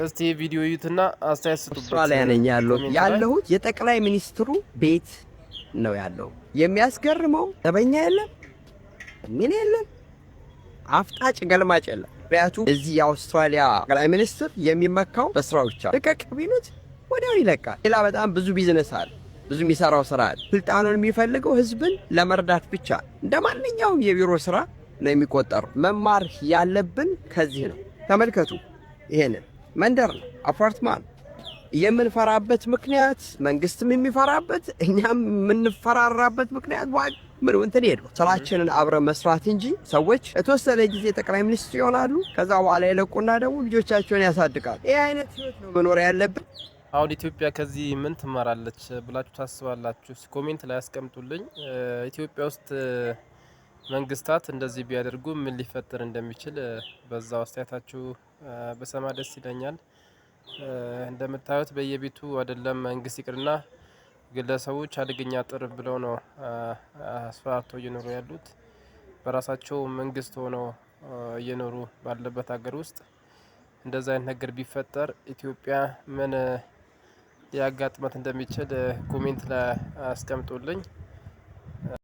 እስቲ ቪዲዮ እዩትና አስተያየት ስጡበት። አውስትራሊያ ነኝ ያለሁት። Comment ላይ። ያለሁት የጠቅላይ ሚኒስትሩ ቤት ነው ያለው። የሚያስገርመው ዘበኛ የለም፣ ምን የለም፣ አፍጣጭ ገልማጭ የለም። ምክንያቱም እዚህ የአውስትራሊያ ጠቅላይ ሚኒስትር የሚመካው በስራው ብቻ። ልቀቅ ቢሉት ወዲያው ይለቃል። ሌላ በጣም ብዙ ቢዝነስ አለ፣ ብዙ የሚሰራው ስራ አለ። ስልጣኑን የሚፈልገው ህዝብን ለመርዳት ብቻ፣ እንደ ማንኛውም የቢሮ ስራ ነው የሚቆጠረው። መማር ያለብን ከዚህ ነው። ተመልከቱ፣ ይሄንን መንደር ነው፣ አፓርትማን። የምንፈራበት ምክንያት፣ መንግስትም የሚፈራበት፣ እኛም የምንፈራራበት ምክንያት ምን እንትን የለው፣ ስራችንን አብረን መስራት እንጂ። ሰዎች የተወሰነ ጊዜ ጠቅላይ ሚኒስትር ይሆናሉ። ከዛ በኋላ የለቁና ደግሞ ልጆቻቸውን ያሳድጋሉ። ይህ አይነት ህይወት ነው መኖር ያለብን። አሁን ኢትዮጵያ ከዚህ ምን ትማራለች ብላችሁ ታስባላችሁ? Comment ላይ አስቀምጡልኝ። ኢትዮጵያ ውስጥ መንግስታት እንደዚህ ቢያደርጉ ምን ሊፈጠር እንደሚችል በዛው አስተያየታችሁ ብሰማ ደስ ይለኛል። እንደምታዩት በየቤቱ አይደለም መንግስት ይቅርና ግለሰቦች አደገኛ አጥር ብለው ነው አስፈራርተው እየኖሩ ያሉት። በራሳቸው መንግስት ሆነው እየኖሩ ባለበት ሀገር ውስጥ እንደዛ አይነት ነገር ቢፈጠር ኢትዮጵያ ምን ሊያጋጥማት እንደሚችል comment ላይ አስቀምጡልኝ።